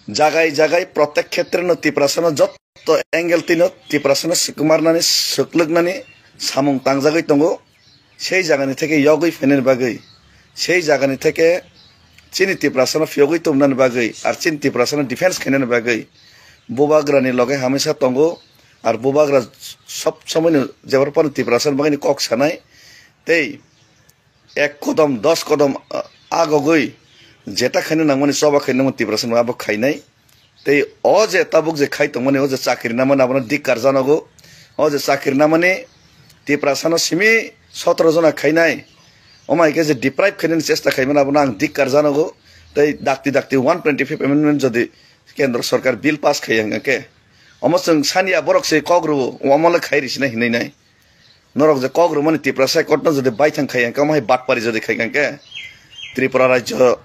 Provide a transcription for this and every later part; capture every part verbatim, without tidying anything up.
Jagai jagai protek khetreno Tiprasano jotto angle tino Tiprasano swkmarnani, swklwknani samung tangjagwi tongo. Sei jagani theke yogwi phainani bagwi, sei jagani theke chini Tiprasano phiyogwi tubunani bagwi, ar chini Tiprasano defense khainani bagwi Bubagrani loge hamisa tongo. Ar Bubagra sob somoino jebar phano Tiprasano bagwino kok sanai tei ek kodom, dos kodom, ah, agogwi jeta khaina nangmani, choba khaina nangmani Tiprasano abo khainai. Tei o je tabuk je khai tongmani, o je chakri namani abono dikkar janogo. O je chakri namani Tiprasano simi sotoro jona khainai. Omo hai khe je deprive khainani chesta khaimani abono ang dikkar janogo. Tei dakti dakti one twenty five amendment jodi Kendro Sorkar bill pass khai hwnkhe, omo chwng saniya borok se kok rwo, omo le khai rwsina hinwi nai. Norok je kok rwmani Tiprasa court no jodi baithang khai hwnkhe, omo hai batpari jodi khai hwnkhe, Tripura rajyo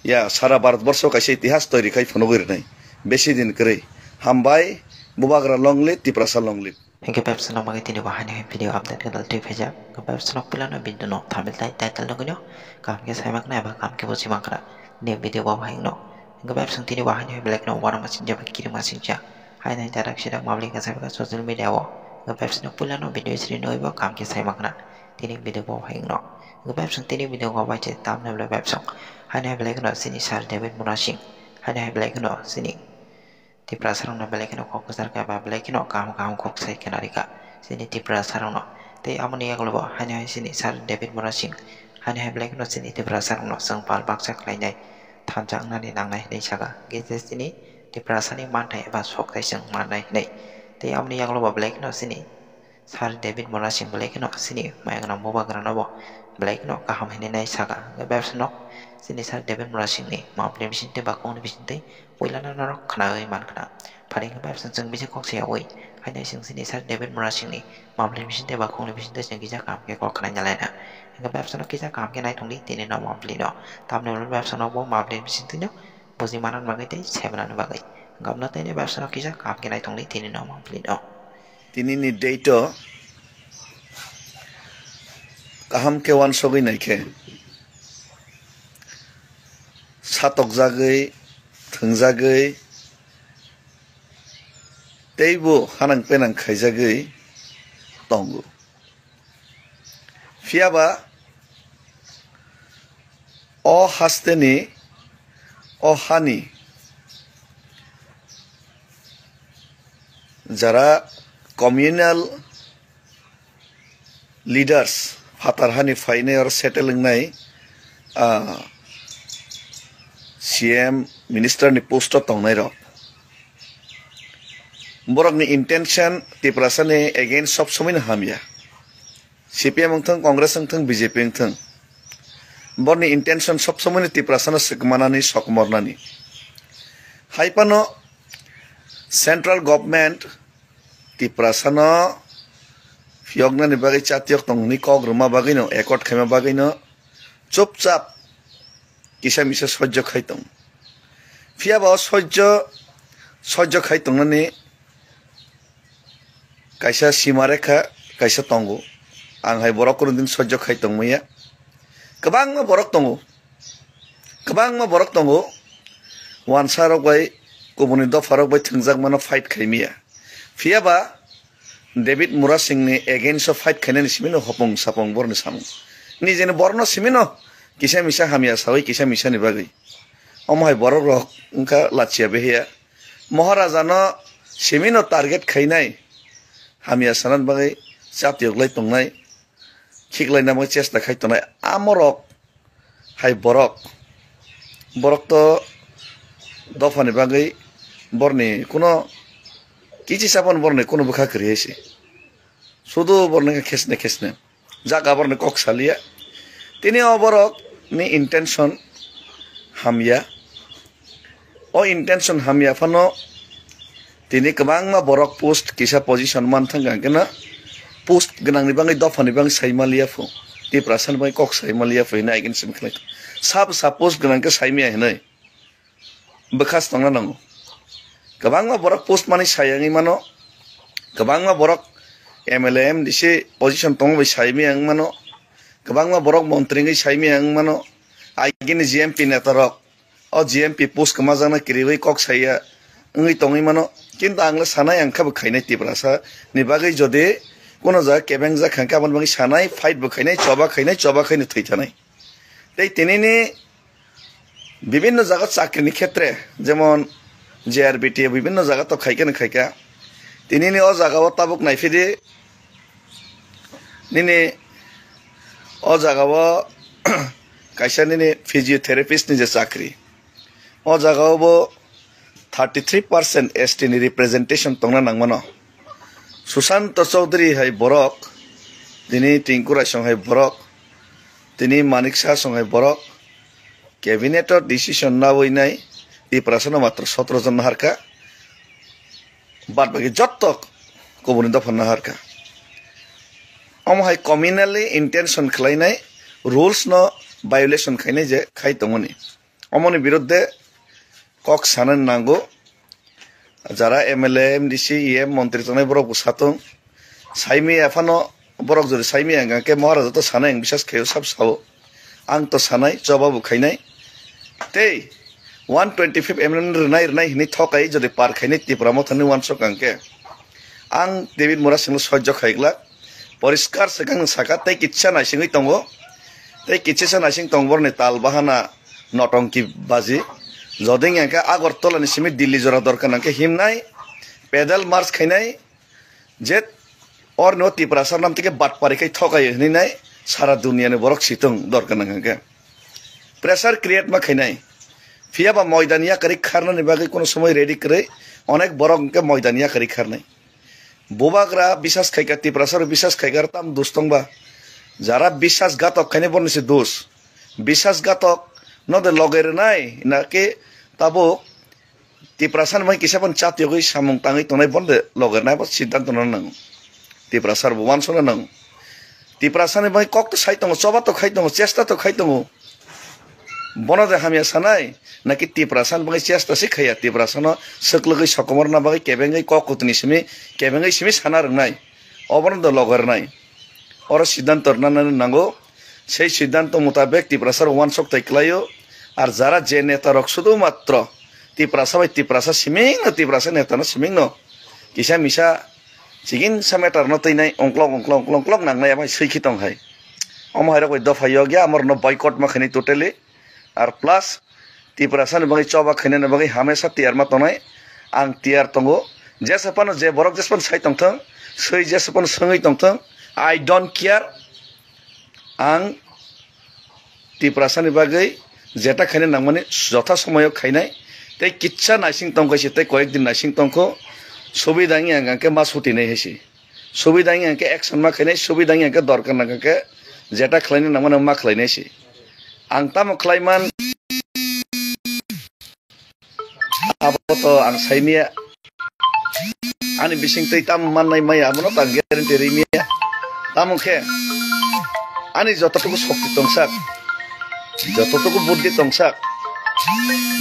ya sara Bharat borsho kaisa itihas toiri khai phunugwi rwnai. Besi din kwrwi. Hambai, Bubagra long live, Tiprasa long live. Hingke pepsonok bagwi tini bo haino hai video update gwnal twi phaijak. Hingke pepsonok pilano video no thabil tai title nugwino kaham khe saimakna eba kaham khe bujimakna ni video bo hai no. Hingke pepsong tini bo haino hai belai kheno uanama singjak bai kirima singjak. Haino hai dadak sidak mabli khe saibakha social media o. Hingke pepsonok pilano video sri no ebo kaham khe saimakna tini video bo hai no. Hingke pepsong tini video bo bai se thumbnail le pepsong. Haino hai belai kheno sini Sir David Murasing. Haino hai belai kheno sini Tiprasa rokno belai kheno kok kwchar kha ba belai kheno kaham kaham kok sai khna rikha chini Tiprasa rokno. Tei aboni yagulo bo haino hai chini Sir David Murasing haino hai belai kheno chini Tiprasa rokno chwng pal baksa khlainai thansa wngnani nangnai hinwi sakha. Hwnkhe je chini Tiprasa ni manthai eba sok tai chwng mannai hinwi. Tei aboni yagulo bo belai kheno chini Sir David Murasing belai kheno chini maya gwnang bubagra no bo belai kheno kaham hinwi nai sakha. Hwnkhe bebsa nok chini Sir David Murasing ni mapli bising tei bakong ni bising tei puila no norok khnawi mankha. Phari hwnkhe bebsa chwng bising kok sayawi haino chwng chini Sir David Murasing ni mapli bising tei bakong ni bising tei chwng kisa kaham khe kok khnai nalaina. Hwnkhe bebsa no kisa kaham khe nai tongdi tini no mapli no. Tamni ulo bebsa no bo mapli bising twi no buji manani bagwi tei saimanani bagwi. Gabna tei ni bebsa no kisa kaham khe nai tongdi tini no mapli no. Tini ni date o kaham khe uansugwi naikhe, satokjagwi, thwngjagwi, teibo hanang penang khaijagwi tongo. Phiya ba o hasteni, o hani jara communal leaders, phatar hani phainai oro settle wngnai, ah, C M minister ni post o tongnai rok. Borok ni intention Tiprasa ni against sob somoi no hamya. C P M wngthung, Congress wngthung, B J P wngthung, borni intention sob somoi no Tiprasa no swkmanani, sokmornani. Hai phano central government Tiprasa no phiyoknani bagwi, chatiyok tongmani kok rwma bagwi no, accord khaima bagwi no chupchap kisa misa sojjo khai tong. Phiya ba o sojjo, sojjo khai tongnani kaisa sima rekha, kaisa tongo. Ang hai borok kunu din sojjo khai tongmaya. Kwbangma borok tongo. Kwbangma borok tongo. Wansa rok bai, kubuni dopha rok bai thwngjakmano fight khaimaya. Phiya ba David Murasing ni against o fight khainani simi no hopong sapong borni samung. Nijeni borno simi no kisa misa hamya sawi kisa misa ni bagwi. Omo hai borok rok wngkha lachiya behiya. Maharaja no simi no target khainai, hamya sanani bagwi chatiyok lai tongnai, khiklaina bagwi chesta khai tongnai. Amorok hai borok, borok to dophani bagwi borni kuno kichi sapan borni kuno bwkha kwrwi hai se. Sudu borni khe khesne khesne. Jaga borni kok saliya. Tini o borok ni intention hamya. O intention hamya phano tini kwbangma borok post kisa position man thang khe na post gwnangni bagwi dophani bagwi sai maliya phu. Tiprasa ni bagwi kok sai maliya phu hinwi against sim khlai. Sab sa post gwnang khe sai maya hinwi bwkha se tongna nango. Kwbangma borok post manwi sai wngwi mano. Kwbangma borok M L A, M D C position tongma bai sai maya wng mano. Kwbangma borok montri wngwi sai maya wng mano. Agini G M P neta rok o G M P post kwmajakno kiriwi kok saya wngwi tongwi mano. Kintu ang le sanai, ang khe bo khainai Tiprasa ni bagwi, jodi kuno jaga kebeng jak kha khe aboni bagwi sanai, fight bo khainai, choba khainai, choba khainai thwi thanai. Tei tinini bibinno jaga chakrini khetre, jemon J R B T bibinno jaga to khaikha no khaikha. Tinini o jaga o tabuk naiphidi, nini o jaga o kaisa nini physiotherapist ni je chakri, o jaga o bo thirty three percent S T ni representation tongna nangmano. Sushanta Chaudhary hai borok, tini Tinku Raisong hai borok, tini Manik Saha song hai borok, cabinet o decision nawi nai Tiprasa no matro sotro jon naharkha, bad baki jotto kubuni dopha naharkha. Omo hai communally intention khlainai, rules no violation khainai je khai tongmani. Omoni birodhe kok sanani nango. Jara M L A, M D C, E M, montri tongnai borok bo satung. Saimaya phano borok jodi saimaya hwnkha khe Maharaja to sanai, ang bisas khaio, sab sao. Ang to sanai, choba bo khainai. Tei one twenty-fifth amendment rwnai rwnai hinwi thokai jodi par khainai Tipra Mothani uansuk hwnkhe, ang David Murasingno soijo khaiglak. Poriskar swkang saka tei kitsa naisingwi tongo. Tei kitsa naising tongo boroni tal bahana notongki baji. Jodi hwnkhe Agartala ni simi Delhi jora dorkar nangkhe himnai, pedal march khainai, je orno Tiprasa nam tike batpari khai thokai hwnwi nai sara duniya ni borok situng dorkar nangkhe. Pressure create ma khainai. Phiya ba moidan yakarwi kharnani bagwi kono somoi ready kwrwi onek borok hwnkhe moidan yakarwi kharnai. Bubagra bisas khaikha, Tiprasa rok bisas khaikha, tam dus tongba. Jara bisas gatok khainai borni se dus. Bisas gatok no de loge rwnai, na ke tabuk Tiprasa ni bai kisa ban chat yogwi samung tangwi tongnai bon de loge rwnai bo siddhanto no nang. Tiprasa bo uansukna nang. Tiprasa ni bai kok to sai tongo, choba to khai tongo, chesta to khai tongo. Bono de hamya sanai, naki Tiprasa ni bagwi chesta se khaiya, Tiprasa no swklwgwi sokomorna bagwi kebengwi kok kutuni simi, kebengwi simi sana rwnai, obono de logar nai. Oro siddhanto rwna nango, sei siddhanto mutabek Tiprasa rok uansuk tai kwlaio, ar jara je neta rok sudu matro Tiprasa bai Tiprasa siming no, Tiprasa neta no siming no kisa misa chigin sa matter no twi nai ongklok ongklok ongklok ongklok nangnai, abai swi khi tong hai. Omo hai rok bai dopha yok ya, amor no boycott ma khainai totally. Ar plus Tiprasa ni bagwi choba khainani bagwi hamesa tiyar ma tongnai. Ang tiyar tongo. Jesa phano je borok jesa phano sai tongthung, swi jesa phano swngwi tongthung, I don't care. Ang Tiprasa ni bagwi jeta khaina nangmani jotha somoyo khainai. Tei kitsa naising tongkha se, tei koyek din naising tongkho. Subida wngya hwnkhe ma sutinai hai se. Subida wngya hwnkhe action ma khainai, subida wngya hwnkhe dorkar nangkha khe jeta khlaina nangmani ma khlainai se. Ang tamo khlaiman, abo to ang saimaya. Ani bising twi tamo mannai maya, abono to ang guarantee rimaya. Tamo khe ani jototuku shokti tongsak, jototuku buddhi tongsak,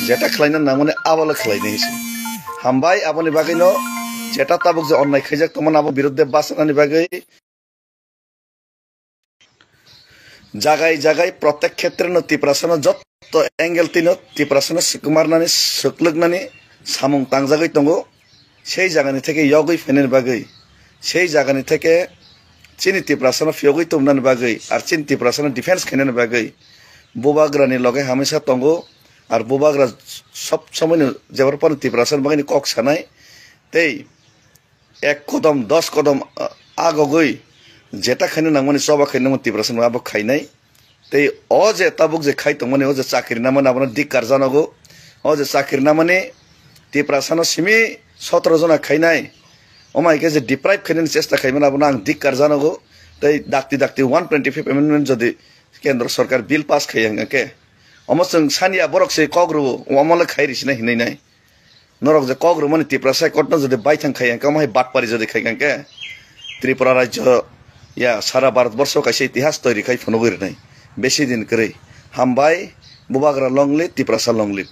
jeta khlaina nangmani abole khlainai se. Hambai, aboni bagwino jeta tabuk je onnai khaijak tongmani abo biruddhe bachanani bagwi. Jagai jagai protek khetre no Tiprasa no jotto angle twi no Tiprasa no swkmarnani, swklwknani samung tangjagwi tongo. Sei jagani theke yogwi phainani bagwi, sei jagani theke chini Tiprasa no phiyogwi tubunani bagwi, ar chini Tiprasa no defense khainani bagwi Bubagra ni loge hamisa tongo. Ar Bubagra sob somoi no jebra phano Tiprasa ni bagwi ni kok sanai tei ek kodom, dos kodom, ah, agogwi jeta khaina nangmani, choba khaina nangmani Tiprasa no abo khainai. Tei o je tabuk je khai tongmani, o je chakri namani abono dikkar janogo. O je chakri namani Tiprasa no simi sotoro jona khainai. Omo hai khe je deprive khainani chesta khaimani abono ang dikkar janogo. Tei dakti dakti one twenty-fifth amendment jodi Kendra Sarkar bill pass khai hwnkhe, omo chwng saniya borok se kok rwo, omo le khai risina hinwi nai. Norok je kok rwmani Tiprasa court no jodi baithang khai hwnkhe, omo hai batpari jodi khai hwnkhe, Tripura rajyo ya sara Bharat borsho kaisa itihas toiri khai phunugwi rwnai. Besi din kwrwi. Hambai, Bubagra long live, Tiprasa long live.